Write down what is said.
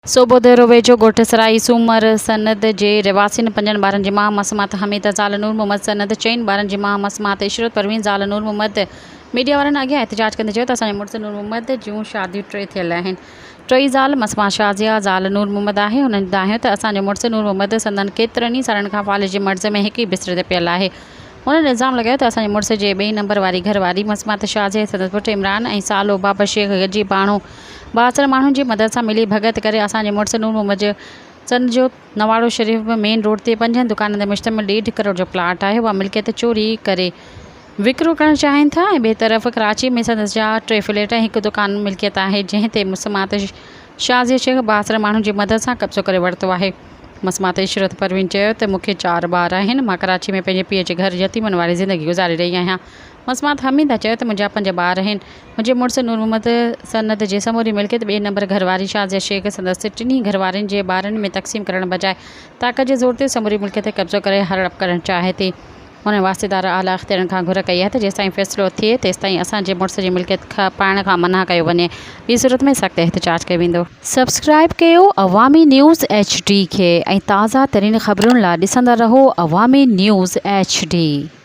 صوبوديرو ويجهو ڳوٺ سرائي سومر سند جي رهواسين پنجن ٻارن جي ماء مسمات حميده زال نور محمد سند، چئن ٻارن جي ماء مسمات عشرت پروين زال نور محمد ميڊيا وارن اڳيان احتجاج ڪندي چيو ته اسان جي مڙس نور محمد جون شاديون ٽي ٿيل آهن ٽئي زال مسمات شازيه زال نور محمد آهي هنن دانهيو ته اسان جو مڙس نور محمد سندن ڪيترن ئي سالن کان فالج جي مرض ۾ هڪ ئي بستري تي پيل آهي هنن الزام لڳايو ته اسان جي مڙس جي ٻئي نمبر واري گهر واري مسمات شازيه سندس پٽ عمران ۽ سالو بابر شيخ گڏجي باڻو بااثر ماڻهن جي مدد سان ملي ڀڳت ڪري اسان جي مڙس نور محمد سن جو نواڙو شريف ۾ مين روڊ تي پنجن دڪانن تي مشتمل ڏيڍ ڪروڙ جو پلاٽ آهي اها ملڪيت چوري ڪري وڪرو ڪرڻ چاهين ٿا ۽ ٻئي طرف ڪراچي ۾ سندس جا ٽي فليٽ ۽ هڪ دڪان ملڪيت آهي جنهن تي مسمات شازيه شيخ بااثر ماڻهن جي مدد سان قبضو ڪري ورتو آهي مسمات عشرت پروين چيو ته مون کي چار ٻار آهن مان ڪراچي ۾ پنهنجي پيء جي گهر يتيمن واري زندگي گذاري رهي آهيان مسمات حميده چيو ته منهنجا پنج ٻار آهن منهنجي مڙس نور محمد سند جي سموري ملڪيت ٻئي نمبر گهر واري شازيه شيخ سندس ٽنهي گهر وارين جي ٻارن ۾ تقسيم ڪرڻ بجاء طاقت جي زور تي سموري ملڪيت تي قبضو ڪري هڙپ ڪرڻ چاهي ٿي. هن واسطيدار اعليٰ اختيارين کان گهر ڪئي آهي ته جيستائين فيصلو ٿئي تيستائين اسان جي مڙس جي ملڪيت کپائڻ کان منع ڪيو وڃي ٻي صورت ۾ سخت احتجاج ڪيو ويندو. سبسڪرائيب ڪيو عوامي نيوز ايڇ ڊي کي ۽ تازه ترين خبرن لا ڏسندا رهو عوامي نيوز ايڇ ڊي.